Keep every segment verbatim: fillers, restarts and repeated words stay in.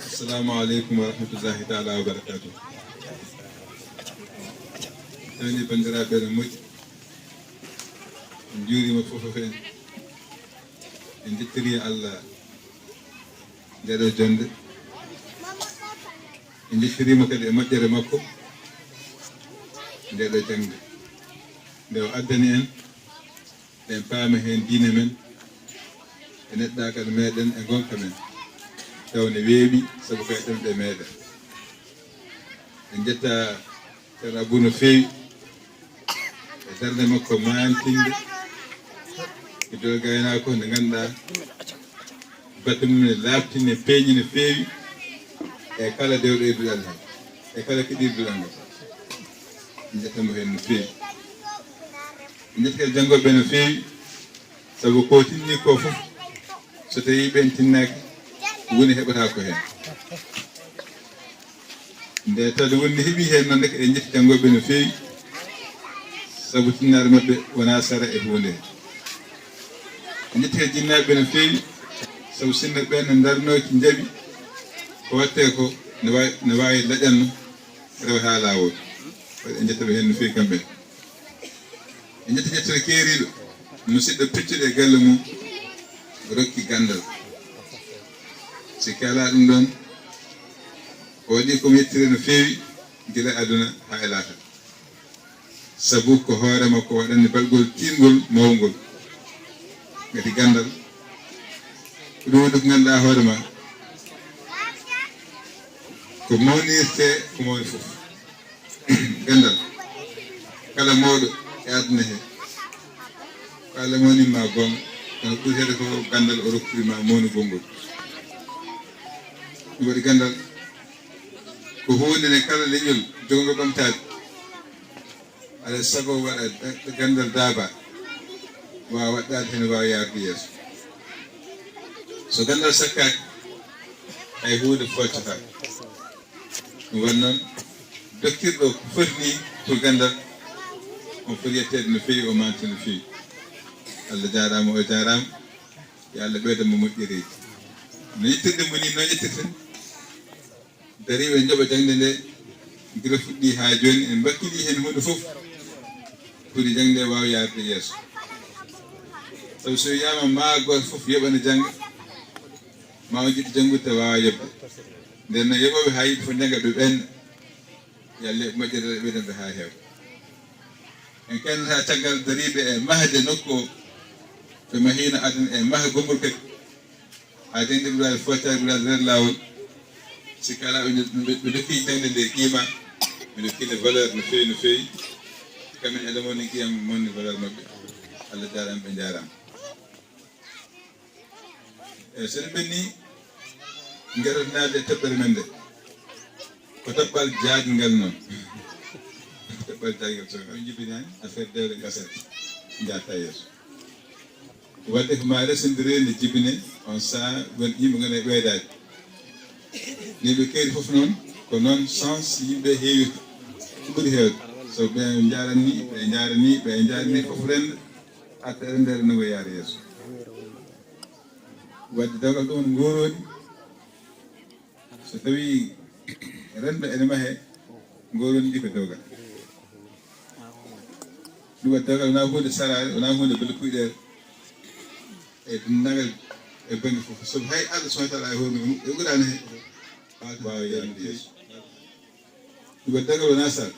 Assalamu aleykum wa rahmatullahi taala wa barakatuh. Tawni banndiraaɓe no moƴƴi. En njuuriima fof fof en. En njettirii Allah ndeɗo jonnde. En njettirii mo kadi e moƴƴere makko ndeɗo jaŋde. Nde o addani en, en paama heen diine men, e neɗɗaagal meɗen, e ngonka men. Taw ne weeɓi, sabu ko e ɗemɗe meɗen. En njetta Ceerno Abuu no feewi e darnde makko maantinde e dol gaynaako nde ngannduɗaa batte mum ne laaɓti, ne peeñi, no feewi e kala dewɗo e duɗal heen, e kala keɗiiɗo duɗal ngal. En njettan mo heen no feewi. En njetti kadi janngooɓe no feewi, sabu ko tinni ko fof, so tawii ɓeen tinnaaki, woni heɓataa ko heen. Nde tawde wonde heɓii heen noon, ndeke en njetti janngooɓe no feewi, sabu tinnaare maɓɓe wonaa sara e huunde. En njetti kadi jinnaaɓe no feewi, sabu sinno ɓeen no ndarnooki njaɓi, ko waɗtee ko ne waawi, ne waawi laƴanno, rewa haa laawol. En njettaɓe heen no feewi kamɓe. En njetti ƴettere keeriiɗo, musidɗo peccuɗo e galle mum, rokki ganndal. Si kaalaa ɗum ɗoon, o waɗi ko mi yettire no feewi, gila aduna haa e laakara. Sabu ko hoore makko waɗani balgol tiiɗngol mawngol, ngati ganndal. Ko ɗum woni ko ngannduɗaa hoore ma, ko mawnirtee ko mawni fof. Ganndal, kala mawɗo e aduna he, ko Allah mawnimma goonga, kono ɓuri heede ko ganndal o rokkiri ma mawnugol ngol. Ɗum waɗi ganndal ko huunde nde kala leñol jogonɗo ɓamtaade, alaa sago waɗa ganndal daaba, waawa waɗɗaade heen, waawa yaarude yeeso. So ganndal sakkaaki, hay huunde foccataa. Ɗum waɗi noon, dokkirɗo ko foti ni pour ganndal, on foti yetteede no feewi, o maanta no feewi. Allah jaaraama, o jaaraama. Yo Allah ɓeydan mo moƴƴereeji. No yettirde mo ni, noon yettirten. Dariiɓe njoɓa jaŋde nde, gila fuɗɗi haa jooni, en mbakkilii heen huunde fof. Pour jaŋde nde waawa yaarude yeeso. Sabu so wiyaama maa gooto fof yoɓana jannga, maa o jiɗɗo janngude tawa waawaa yoɓde. Nden noon, yoɓooɓe haa yimɓe fof njannga ɓe ɓeen, yo Allah yoɓ moƴƴere ɓeydan ɓe haa heewa. En kenndataa caggal dariiɓe e mahde nokku o, ɓe mahiino adan e maha gonngol kadi. Haa jaŋde ɓe waawi footaade, ɓe waawi reer laawol. Si kala ɓe, ɓe, ɓe ndokki jaŋde nde qiima, ɓe ndokki nde valeur no feewi, no feewi. Kamin e lemon ni qiyam mon ni valeur maɓɓe. Allah jaaraama, ɓe njaaraama. Eeyi, so eɗen ɓenni, ngarata naatde e toɓɓere men nde. Ko toɓɓal jaajngal noon. Ko toɓɓal jaajngal, so on jibinaani, affaire dewle gasat, njaarta yeeso. Wadde ko maa resondiree nde jibine, on sahaa won yimɓe ngona e ɓeydaade. Ni ɓe keeri fof noon, ko noon sens yimɓe heewirta. Ko ɓuri heewde. So ɓe njaarani, ɓe njaarani, ɓe njaarani fof renda, arta e rendere no yaara yeeso. Wadde dewgal ɗum nguurooɗi, so tawii renndo ene mahee, nguurooɗi ɗi ko dewgal. Ɗum waɗi dewgal wonaa huunde saraare, wonaa huunde belle kuyɗeere. E denndaangal e bannge fof. Sabu hay Allah subhanahu wa taala e hoore mum, e ɓuraani he, waawa yaade yeeso. Ɗum waɗi dewgal wonaa saraare.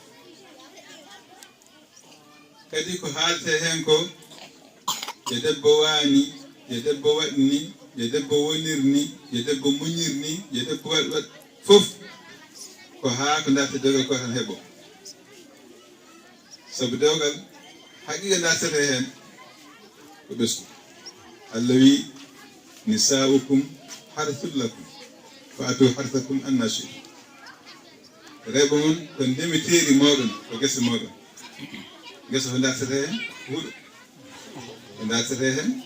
Kadi ko haaletee heen ko, yo debbo waani, yo debbo waɗ ni, yo debbo wonir ni, yo debbo muñir ni, yo debbo waɗ, waɗ fof, ko haa ko ndaarta dewgal ko tan heɓo. Sabu dewgal, haqiiqa ndaartetee heen ko ɓesngu. Allah wi, "Nisaa'ukum harthun lakum, fa'tu harthakum anna shi'tum." Rewɓe mon ko ndemeteeri mooɗon, ko gese mooɗon. Ngesa ko ndaartetee heen? Huɗo. Ko ndaartetee heen?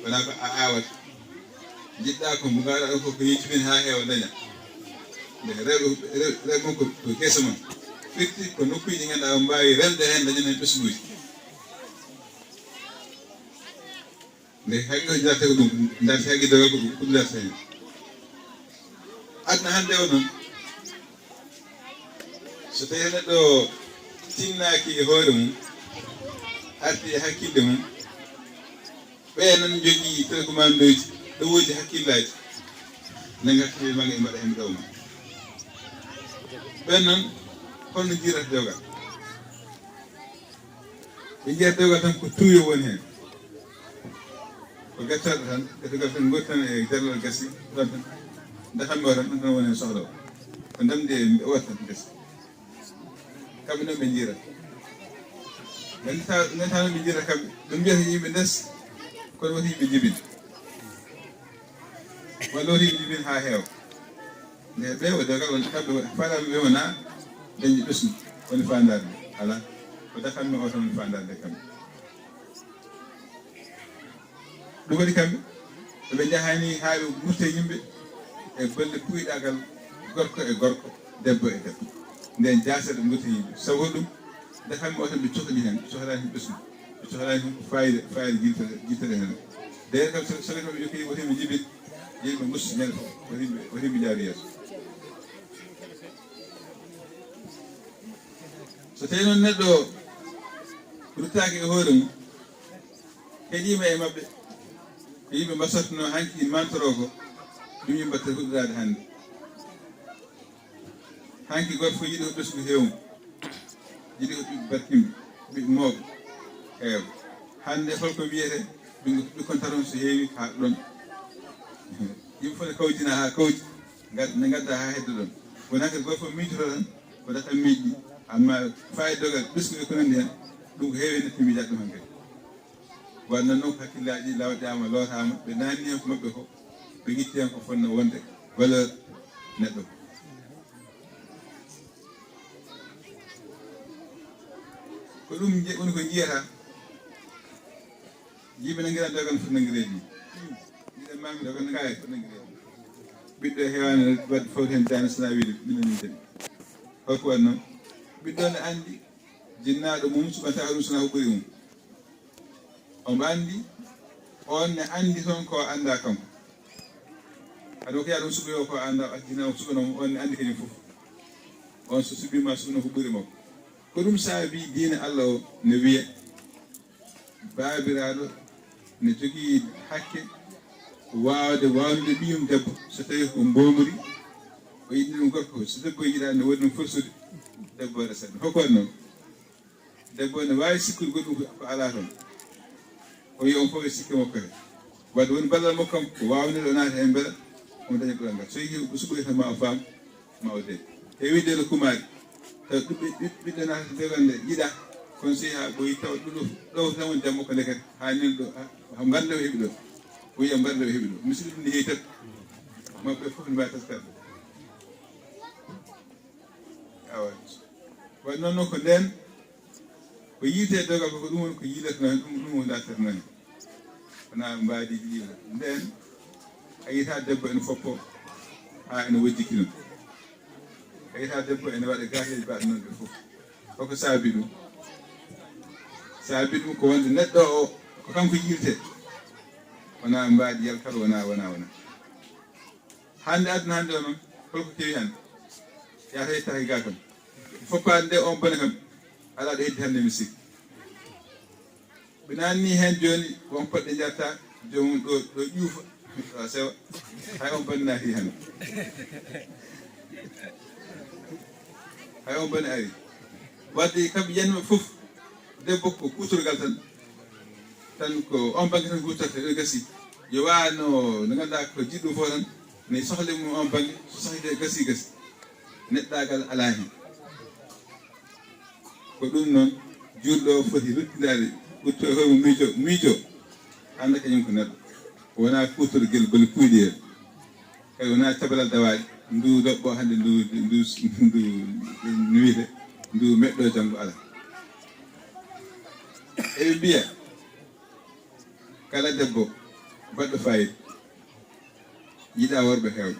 Wonaa ko a aawata. Njiɗɗaa ko mbaɗaa ɗon ko, ko yejjitini haa heewa daña. Nde rewɓe, rewɓe, rewɓe mon ko, ko gese mon. Firti ko nokkuuji ɗi ngannduɗaa on mbaawi remde heen, dañen heen ɓesnguuji. Nde haqqe ko ndartee ko ɗum, ndartee haqqe dewgal ko ɗum, ɗum ndartee heen. Aduna hannde o noon, so tawii neɗɗo tinnaaki e hoore mum, arti e hakkille mum, ɓee noon njogii télécommandeuji, ɗowooji hakkillaaji, nannga hakkille maɓɓe, mbaɗa heen ɗowma. Ɓeen noon, holno njiirata dewgal? Ɓe njiya dewgal tan ko tuuyo woni heen. Ko gettooɗo tan, gettoogal tan ngoni tan e jallal gasi, ɗon tan. Nde kamɓe o tan, ɗon tan woni heen sohla o. Ko ndamdi e wota tan gasi. Kamɓe noon ɓe njiira. Ɓe ndetaa, ndetaa noon ɓe njiira kamɓe. Ɓe mbiyata yimɓe ndes, kono wota yimɓe jibin. Walla wota yimɓe jibin haa heewa. Nde ɓe o dewgal woni kamɓe faalaɓe ɓe wona dañde ɓesngu woni faandaare nde. Alaa. Ko dakanmi o tan woni faandaare nde kamɓe. Ɗum waɗi kamɓe, ɓe njahani haa ɓe ngurte yimɓe e bolle puuyɗaagal gorko e gorko, debbo e debbo. Nden jaasere ngurte yimɓe. Sabu ɗum, nde kamɓe o tan ɓe cohli heen, ɓe cohlaani heen ɓesngu, ɓe cohlaani heen ko faayida, faayida jiltere, jiltere heen. Nde kam so, so ɓe jokkii wote ɓe njibin, yimɓe mus ñande fof, wote ɓe, wote ɓe njaaru yeeso. So tawii noon neɗɗo ruttaaki e hoore mum, heɗiima e maɓɓe, ko yimɓe mbasortunoo hanki mantoroo ko, ɗum yimɓe mbaɗta huɗoraade hannde. Hanki gooto fof yiɗi ko ɓesngu heewu, yiɗi ko ɓiɓɓe barkinɓe, ɓiɓɓe mawɓe, eewa. Hannde holko wiyetee ɓiɓɓe, ɓikkon taton so heewi haa ɗon. Yimɓe fof ne kawjina haa kawji, ngad-, ne ngadda haa hedda ɗon. Wonaa kadi gooto fof miijoto tan, ko daka miijo ɗi. Amma faayiida dogal, ɓesngu e ko nanndi heen, ɗum ko heewi en natti miijaade ɗum hankadi. Waɗ noon, noon ko hakkillaaji ɗi lawƴaama, lootaama, ɓe naanni heen ko maɓɓe ko, ɓe ngitti heen ko fotnoo wonde valeur neɗɗo ko. Ko ɗum nje-, woni ko njiyata. Yimɓe nanngirani dogal no foti nanngireede ni. Mbiɗen maami dogal no ngaaya foti nanngireede ni. Ɓiɗɗo heewaani waɗde fawde heen daande so wonaa wiyde minen min dañi. Holko waɗi noon? Ɓiɗɗo ne anndi jinnaaɗo mum suɓataa ɗum so wonaa ko ɓuri mum. Omo anndi, oon ne anndi toon ko anndaa kanko. Haɗa ko yaa ɗum suɓoyoo ko anndaa, o jinnaaɗo suɓanoo mo, oon ne anndi kañum fof. Oon so suɓii ma suɓanoo ko ɓuri makko. Ko ɗum saabii diine Allah o ne wiya, baabiraaɗo ne jogii hakke waawde waawnude ɓiyum debbo, so tawii ko mboomri, o yiɗi ɗum gorko, so debbo yiɗaa ne woodi ɗum forsude, debbo waɗa saɗi. Hoko waɗi noon? Debbo ne waawi sikkude goɗɗum ko, ko alaa toon. O wiya on fof e sikke makko he. Wadde woni ballal makko kam, ko waawnude o naata heen mbela omo daña ɓural ngal. So yehii ko suɓoyta ma o faam, ma o de. Heewii de no kumaari. Taw ɓiɓɓe, ɓiɓɓe, ɓiɓɓe naata dewgal nde yiɗaa. Kono so yehii haa ɓooyi taw ɗum ɗo, ɗo tan woni jamma ko ndekete. Haa nen ɗo, haa, haa mbarde o heɓi ɗo. O wiya mbarde o heɓi ɗo. Miskiɗo ɗum ne heewi tan. Maɓɓe fof ne mbaawi taskaade. Awa. Waɗi noon noon ko ndeen, ko yiite dogal ko, ko ɗum woni ko yiilatnoo heen, ɗum, ɗum woni dartatnoo heen. Wonaa mbaadiiji ɗi. Ndeen, a yiyataa debbo ene foppo haa ene wojjiki ɗum. A yiyataa debbo ene waɗa gaaseeji mbaɗa noon ɗe fof. Koko saabi ɗum? Saabi ɗum ko wonde neɗɗo o, ko kanko yiiltee. Wonaa mbaadi yalkal, wonaa, wonaa, wonaa. Hannde aduna hannde o noon, holko kewi hannde? Yahata e tahi ga kam. Foppaade nde on bone kam, alaa ɗo heddi hannde mi sikki. Ɓe naanni heen jooni, won poɗɗe njarta, joomum ɗo, ɗo ƴuufa, ɗo sewa. Hay on bone naati hannde. Hay on bone ari. Wadde kamɓe yiyannoo fof, debbo ko kuutorgal tan. Tan ko on bannge tan huutorte, ɗo gasi. Yo wa no, no ngannduɗaa ko jiɗɗo fof tan, ne sohli mum on bannge, so sohli gasi, gasi. Neɗɗaagal alaa heen. Ko ɗum noon, juulɗo o foti ruttindaade, ɓutto e hoore mum miijo, miijo, annda kañum ko neɗɗo. Wonaa kuutorgel bone kuyɗe heen. Kadi wonaa cabalal dawaaɗi, ndu loɓɓo hannde, ndu, ndu, ndu, ndu, no wiyetee, ndu meɗɗo janngo alaa. Eɓe mbiya, kala debbo baɗɗo faayida, yiɗaa worɓe heewɓe.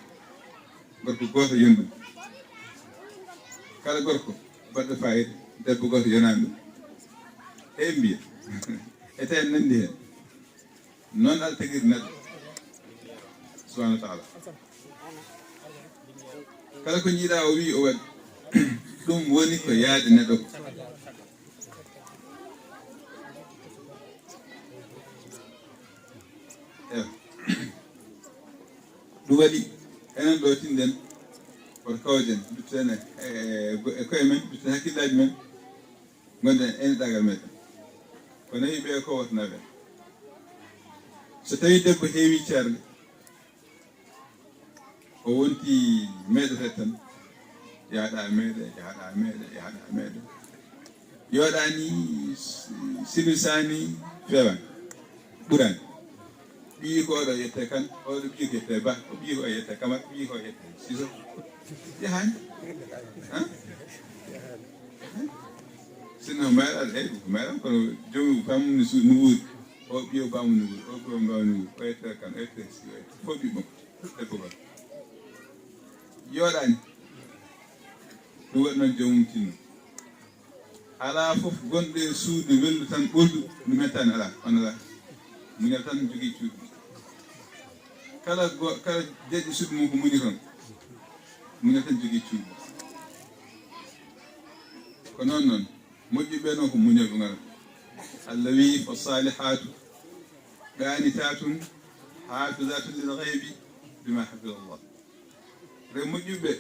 Gorko gooto yoni ɗum. Kala gorko baɗɗo faayida, debbo gooto yonaani ɗum. Eɓe mbiya, ete en nanndi heen. Noon Allah tagiri neɗɗo, subhaanahu wa taala. Kala ko jiiɗaa o wii o waɗi. Ɗum woni ko yaade neɗɗo ko. Ewa. Ɗum waɗi enen ɗo tinɗen, woto kawjen, dutten e, e, e koye men, dutten hakkillaaji men, ngonɗen e neɗɗaagal meɗen. Ko nawi ɓe ko woto nawen. So tawii debbo heewii ceerle, o wonti meeɗoteeɗo tan, yahɗa meeɗe, yahɗa meeɗe, yahɗa meeɗe. Yooɗaani, silmisaani, feewan. Ɓuraani. Ɓiyi ko oɗo yette kan, oɗo ɓiyi ko yette ba, o ɓiyi ko yette kamar, ɓiyi ko yette siso. Yahaani. Han? Sinno mayral, eyi, ko mayral, kono joomum baamu no su-, no wuuri. O ɓiyo baamu no wuuri, o ɓiyo baamu no wuuri, o yettere kan, o yettere si, o yettere fof ɓiɓɓe makko, debbo goto. Yooɗaani. Ɗum waɗi noon joomum tinno. Alaa fof gonɗo e suudu weldu tan ɓoldu, ndu mettaani alaa, on alaa. Muñal tan jogii cuuɗi. Kala go-, kala deƴƴo suudu mum ko muñi toon. Muñal tan jogii cuuɗi. Ko noon noon. Moƴƴuɓe noon ko muñooɓe ngonata. Allah wiyi, "Fa salihaatu qanitaatun haafizaatun lil ghaybi bima hafiza Allah." Rew moƴƴuɓe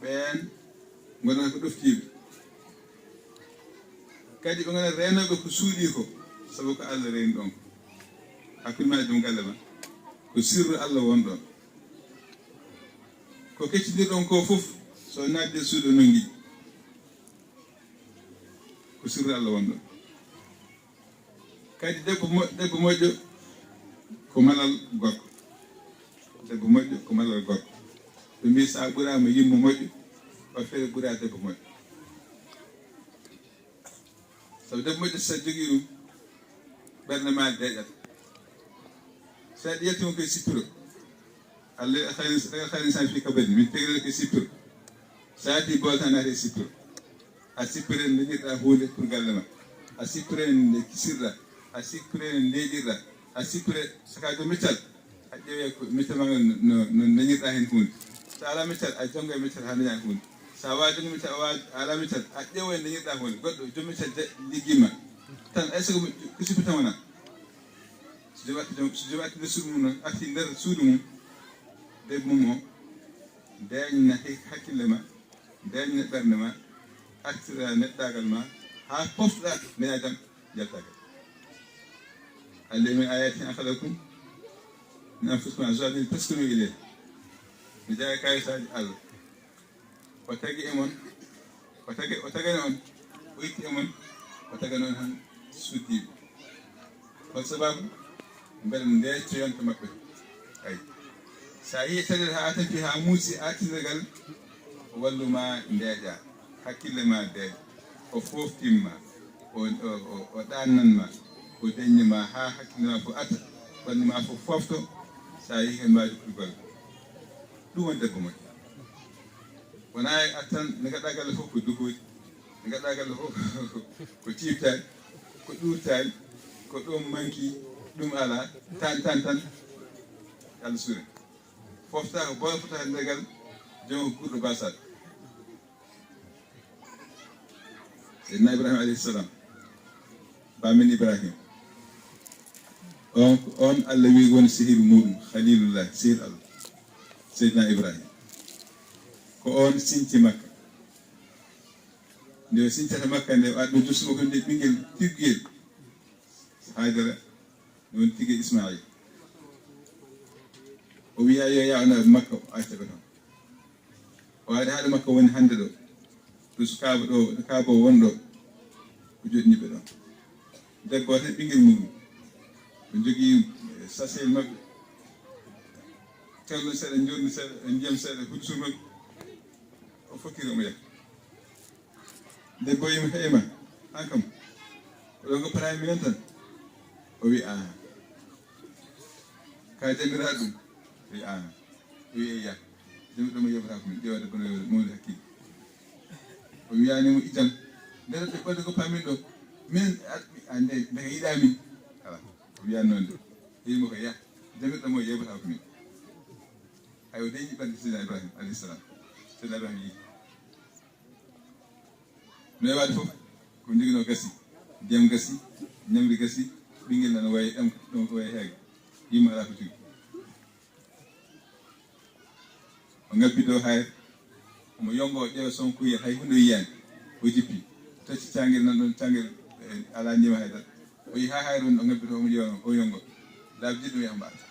ɓeen ngonata ko ɗoftiiɓe. Kadi ɓe ngonata reenooɓe ko suuɗii ko, sabu ko Allah reeni ɗon ko. Hakkunde ma e joom galle ma, ko sirru Allah won ɗon. Ko keccidir ɗon ko fof, so naatde suuɗo non ngiɗi. Ko sirru Allah won ɗon. Kadi debbo mo-, debbo moƴƴo ko malal gorko. Debbo moƴƴo ko malal gorko. Ɓe mbii sa ɓuraama yimmo moƴƴo, o feere ɓura debbo moƴƴo. Sabu debbo moƴƴo so jogii ɗum, ɓernde ma deeƴat. So a yettiima koye sippiro, Allah khayran, khayran san fi kabadi, min tegere ke sippiro. Sa yatti bolta naati e sippiro. A sippire nde njiɗɗa huunde pour galle ma. A sippire nde kisirɗa. A sippire nde ndeeƴirɗa. A sippire saka joom meccal. A ƴeewe ko meccal ma ngal no, no, no dañirɗa heen huunde. So a alaa meccal, a janngo e meccal haa daña huunde. So a waawaa janngo meccal, a waawaa, a alaa meccal, a ƴeewa e dañirɗa huunde. Goɗɗo joom meccal de-, liggima. Tan, ay sago ko sippata wona. So joom arti, joom, so joom arti nder suudu mum noon, arti nder suudu mum, debbo mum o, deeƴna he-, hakkille ma, deeƴna ɓernde ma, artira neɗɗaagal ma, haa poftoɗaa, daña jam, njaltaa kadi. Alladhi min ayatihi an khalaqakum min anfusikum azwajan litaskunu ilayha. Mi jaga kayitaaji Allah. O tagi e mon, o tagi, o tagani on, o itti e mon, o tagani on han suddiiɓe. Hol sababu? Mbele ndeeƴto yonta maɓɓe. Ay. Sa yi'i caɗeele haa tampi haa muusi, artirgal wallu ma ndeeƴa, hakkille ma deeƴa, o fooftin ma, o, o, o, o ɗaannan ma, o deñni ma haa hakkille ma fof arta, ɓanndu ma fof foofto, sa yi'i heen mbaadi golle. Ɗum woni debbo moƴƴo. Wonaa e attan, nde ngaɗɗa galle fof ko dukoji, nde ngaɗɗa galle fof ko tiiɓtaani, ko ɗuurtaani, ko ɗum manki, ɗum alaa, tan, tan, tan, Allah suure. Fofta ko boole fota nder galle, joom ko gurɗo basaɗo. Seydina Ibrahima alayhi salam, baamen Ibrahima. On, on Allah wi woni sehil muɗum, Khalilullah, sehil Allah. Seydina Ibrahima. Ko on sinci Makka. Nde o sincata Makka nde, o addi dusumo ko nde ɓingel tiggel. Haydara, no woni tigge Ismaayil. O wiya yo yaa o naɓe Makka, o acca ɓe toon. O ari haade Makka woni hannde ɗo. Ɗo so Kaaba ɗo, ɗo Kaaba o woni ɗo. O joɗɗini ɓe ɗoon. Debbo tan ɓinngel muɗum. Ɓe njogii, eh, sasel maɓɓe. Tolno seeɗa, njorni seeɗa, ndiyam seeɗa, huɗo sur maɓɓe. O fokkiri omo yaha. Debbo wiyi mo, "Hey ma, an kam, ko ɗo ngoppata e minen tan?" O wiyi, "Aa." "Ka janngiraa ɗum?" O wiyi, "Aa." O wiyi, "Eyya, janngiɗo mo yeɓata ko min, ƴeewa debbo no mawni hakkille." O wiyaani mo, "Ijan, nder ɓe ɓadde ko paamin ɗo, min, a, a, nde, nde yiɗaa min." Ala, o wiyaani noon de. Wiyi mo ko, "Yah, janngiɗo mo yeɓata ko min." Ay, o deñi ɓernde Seydina Ibrahim alayhi salam. Seydina Ibrahim yi. No e waade fof, ko joginoo gasi, ndiyam gasi, ñamri gasi, ɓinngel nana wayi ɗam, ɗum ko wayi heege. Yimma alaa ko jogi. O ngabbi dow hayre, omo yongo o ƴeewa son kuye, hay huunde o yiyaani. O jippi, tacci caangel nan ɗon, caangel, eh, alaa ndiyam hay dara. O yi haa hayre woni ɗo ngabbi to, omo ƴeewa o yongo. Laabi jeɗɗi o yaha mbaata.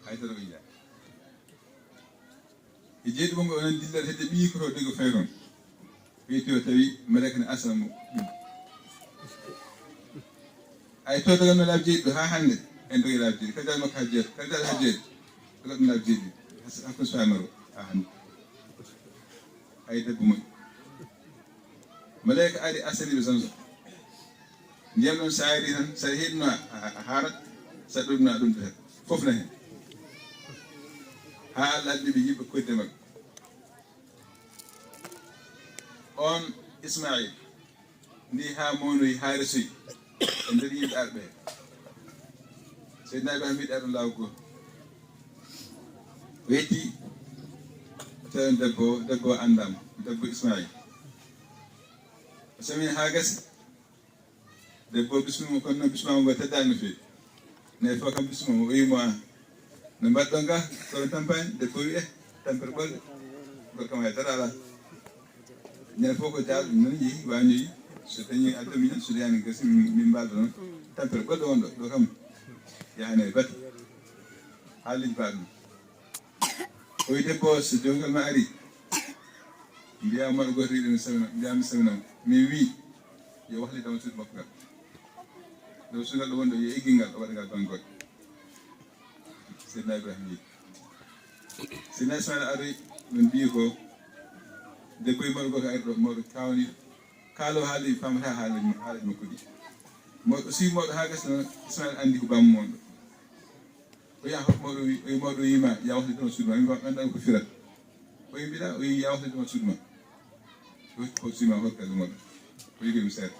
Hay dara o yiyaani. E jeeɗi mo ngo onon dillata hedde ɓiyi ko to dego fay toon. Ɓeyti o tawi malaika ne asana mo. Ay to daganno laabi jeeɗi ɗo haa hannde. En dogi laabi jeeɗi. Kadi dal makko haa jeeɗi. Kadi dal haa jeeɗi. Dogatno laabi jeeɗi. Has-, hakkunde suwaa maro haa hannde. Ay debbo moƴƴo. Malaika ari asani ɓe Zamzam. Ndiyam ɗon sa ari tan, sa heɗino a, a, a haarat, sa ɗuɗno a ɗum ɗo. Fof na hen. Haa Allah addi ɓe yimɓe kodde maɓɓe. On Ismail, ni haa mawnoyi, haa resoyi, e nder yimɓe arɓe. Seydina Ibrahim yiɗi ɗum laawi gooto. O yetti, o tawi on debbo, debbo o anndaama, debbo Ismail. O samini haa gasi. Debbo o bismima, kono noon bismama ngo teddaani no feewi. Nayi fof kam bismama, o wiimo, "Ah, no mbaɗɗon ga? Kono tampaani?" Debbo o wi, "Eh, tampere ɓolde. Gorko ma e dara alaa." Ñande fof ko jaal, ɗum noon yehi, waañoyi. So dañi adda miñan, so dañaani gasi, min, min mbalda noon. Tampere ɓolde won ɗo, ɗo kam. Yahane e batu. Haaliji mbaɗa ɗum. O wi debbo o, "So jonngal ma ari, mbiyaa mawɗo gooto wiɗo mi samina, mbiyaa mi samina mo." Min wi, yo wahlidama suudu makko ngal. Ɗo suudu ngal ɗo woni ɗo, yo eggi ngal, o waɗa ngal banngol. Seydina Ibrahima wi. Seydina Ismaila ari, min mbiyi ko, debbo e mawɗo gooto ari ɗo, mawɗo kawni, kaalo haali, famata haali, haali makko ɗi. Mawɗo si mawɗo haa gasa noon, Ismaila anndi ko bammo mon ɗo. O yaha hoto mawɗo wi, o yi mawɗo o yima, "Ya wahli ɗum suudu ma." Min mbaɗa anndaa ko firata. O yi mbiɗa, o yi, "Ya wahli ɗum suudu ma." Ko hocci ko suudu ma, hot galle moɗo. O yi ko mi seeɗa.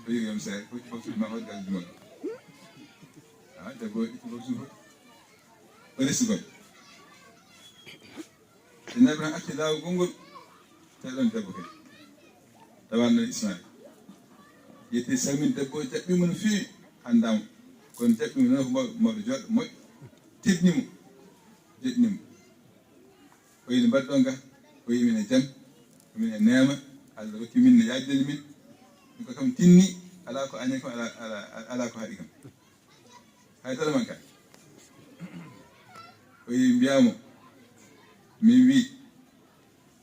O yi ko mi seeɗa. Ko hocci ko suudu ma, hot galle moɗo. Ah, debbo o itti ko suudu. O resi gol. Seydina Ibrahima acci laawol konngol, tawi ɗon debbo kadi. Tawanno Ismaila. Yetti salmin debbo o, jaɓɓi mo no feewi, anndaama. Kono jaɓɓi mo noon ko mawɗo, mawɗo jooɗɗo, moƴƴo. Teddini mo, joɗɗini mo. O yi no mbaɗɗon ga? O yi min e jam, min e neema, Allah rokki min no yaajani min. Min ko kam tinni, alaa ko añi kam, alaa, alaa, alaa ko haɗi kam. Hay dara manka. O yi mbiyaa mo, min wi,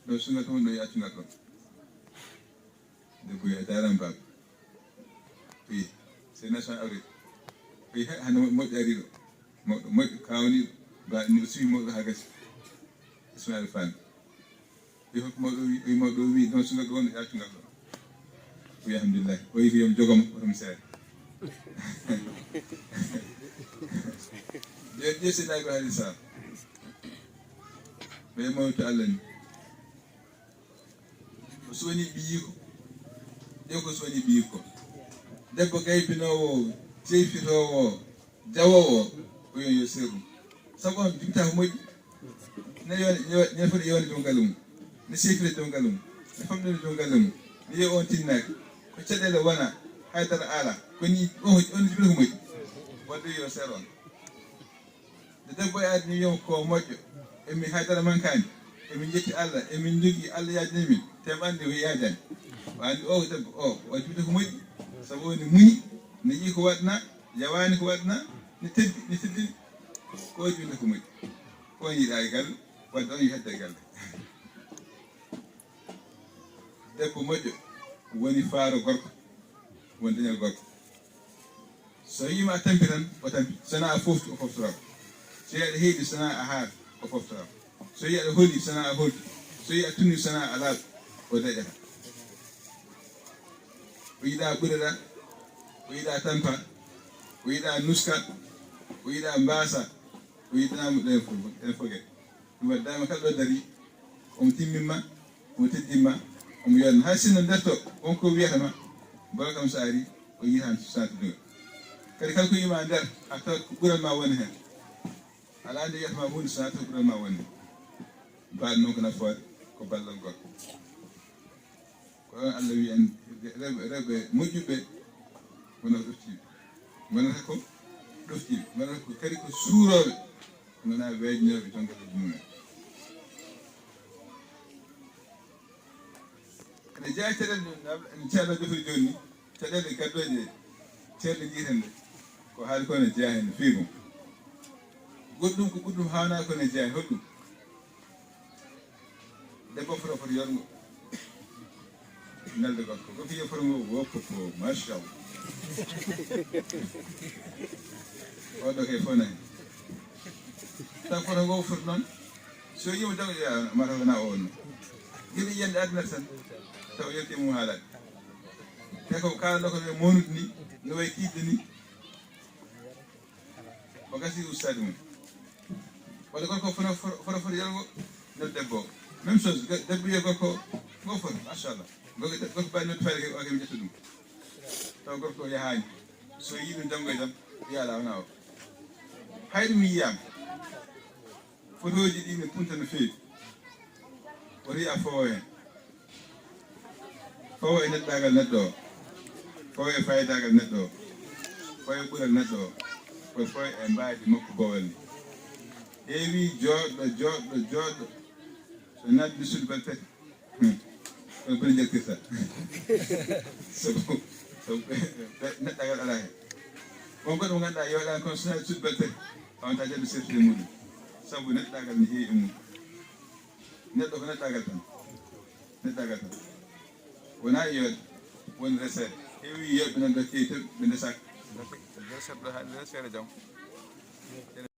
ɗo sunga toon, ɗo yaccu ngal ɗon. Debbo wiya, "Daaram baaba." O yi, c'est nation avril. O yi, "Hay, hannde mo-, moƴƴo ari ɗo. Mawɗo, moƴƴo, kawniiɗo, ba-, no suwi mawɗo haa gasi." Ismaila Fane. Yo hokku mawɗo wi-, wi mawɗo wi, "Ɗon suka ɗo woni, yaccu ngal ɗo." O wi, "Alhamdulillah." O wi ko yo mi jogom, oto mi seere. Ɓe ƴeew Seydina Ibrahima alayhi salam. Ɓe mawni to Allah ni. O suwani ɓiyiiko. Ƴeew ko suwani ɓiyiiko. Debbo gaybinoowo, seyfitoowo, jawoowo, o yo, yo seeru. Sabu on jibinta ko moƴƴi. Ne yewna, ne yewna, ne foti yewna joom galle mum. Ne seyfira joom galle mum. Ne famɗina joom galle mum. Ne yeewa on tinnaaki. Ko caɗeele wona, haydara ala. Ko ni on, on jibinta ko moƴƴi. Wadde yo seeru on. Nde debbo e addi wiima ko moƴƴo, emin haydara mankaani, emin njetti Allah, emin njogii Allah yaajani min, te mi anndi o yaajaani. O anndi o ko debbo o, o jibinta ko moƴƴi, sabu woni muñi, ne yi'i ko waɗna, yawaani ko waɗna, ne teddi, ne teddini, ko o jibinta ko moƴƴi. Ko on yiɗa e galle, wadde on yo hedde e galle. Debbo moƴƴo woni faaro gorko, woni dañal gorko. So yiima a tampi tan, o tampi. So na a foftu, o foftora. So yi aɗa heedi, so na a haat, o foftora. So yi aɗa holi, so na a holtu. So yi a tunni, so na a laaɓ, o daƴata. O yiɗa ɓurira, o yiɗa tampa, o yiɗa nuska, o yiɗa mbaasa, o yiɗanamo ɗen fof, ɗen fof kadi. Ɗum waɗi daima kala ɗo dari, omo timmimma, omo teddimma, omo yonna. Hay sinno nder to, wonko wiyata ma, bolo kam so ari, o yitan sati ɗum. Kadi kala ko yima nder, a tawat ko ɓural ma woni hen. Alaa nde wiyata ma huunde so a tawi ɓurani ma wonde. Mbaɗ noon ko nafoore, ko ballal gorko. Ko ɗoon Allah wi en, rewɓe, rewɓe moƴƴuɓe wonata ɗoftiiɓe. Wonata ko ɗoftiiɓe, wonata ko kadi ko suurooɓe, wonaa weejnooɓe jom galleeji mumen. Ene jeyaa caɗeele ɗum, en ceerno jofori jooni ni, caɗeele gaddooje ceerno jiyeten ɗe. Ko haali ko ene jeyaa heen no feewi mum. Goɗɗum ko ɓuri ɗum haawnaa ko ene jeyaa heen. Holɗum? Debbo foto foto yorngo. Nelde gorko. Ko fiye foto ngo woppo ko. Machallah. Oɗo kay fof nani. Taw foto ngo foto noon. So yiima jaw ya mata wona o wonno. Yiɗi yiyande aduna tan. Taw yewte mum haalaade. Te ko kala ɗo ko no mawnude ni. No wayi tiiɗde ni. O gasi ustaade mum. Walla gorko fono fono fono yalgo no debbo. Même chose, debbo yo gorko ngo fono, machallah. Gorko gorko bani no fayde o kemi ƴetta ɗum. Taw gorko o yahaani. So yii ɗum janngo e jam, wiya alaa wona o. Hay ɗum yiyaama. Fotooji ɗi ne punta no feewi. Wota yiya fowo heen. Fowo e neɗɗaagal neɗɗo o. Fowo e faayidaagal neɗɗo o. Fowo e ɓural neɗɗo o. Ko fowo e mbaadi makko boowal ni. Heewi jooɗɗo, jooɗɗo, jooɗɗo. So naatni suudu balɗe tati. Hmm. Kono boni jaltirta. Sabu, sabu ɓe, ɓe neɗɗaagal alaa heen. On goɗɗo mo ngannduɗaa yo waɗaani kono so naatni suudu balɗe tati. A wonta jaɓde certificat muɗum. Sabu neɗɗaagal ne heewi e mum. Neɗɗo ko neɗɗaagal tan. Neɗɗaagal tan. Wonaa yooɗe, woni reseede. Heewi yooɗe nan ɗo kewi tan ɓe ndesaaka. Reseede ɗo haa reseede jam.